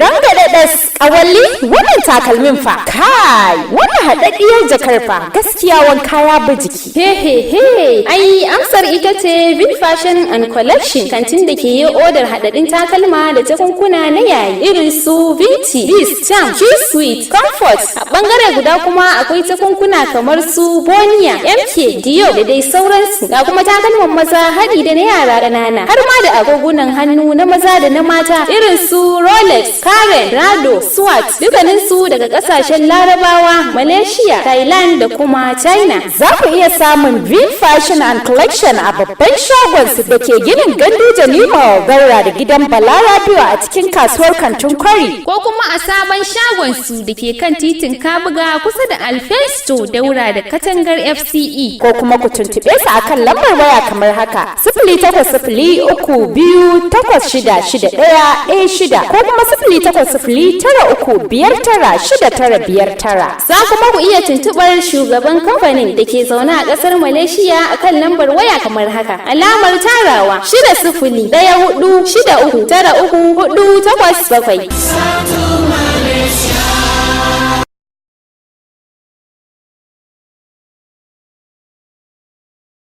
Rangaɗaɗas ƙawalli, wannan takalmin fa, kai, wannan haɗaɗɗiyar jakar fa, gaskiya wanka ya bi jiki. He he he, ai amsar ita ce Vin Fashion and Collection, kantin da ke yi odar haɗaɗɗun takalma da jakunkuna na yayi irin su Vinci, Bis, Charm, Q Sweet, Comfort. A ɓangare guda kuma akwai jakunkuna kamar su Bonia, MK, Dio da dai sauransu. Ga kuma takalman maza haɗi da na yara ƙanana, har ma da agogunan hannu na maza da na mata irin su Rolex, Karen, Rado, Swatch, dukkaninsu daga ƙasashen Larabawa, Malaysia, Thailand da kuma China. Za ku iya samun Green Fashion and Collection a babban shagon su da ke ginin Ganduje Nemo, daura da gidan Balarabiyo a cikin kasuwar Kantin Kwari. Ko kuma a sabon shagon su da ke kan titin Kabuga, kusa da Alfesto, daura da katangar FCE. Ko kuma ku tuntuɓe su akan lambar waya kamar haka: 08032866116, ko kuma 08093596959. Za kuma ku iya tuntuɓar shugaban kamfanin da ke zaune a ƙasar Malaysia a kan lambar waya kamar haka: +60 14 639 3487.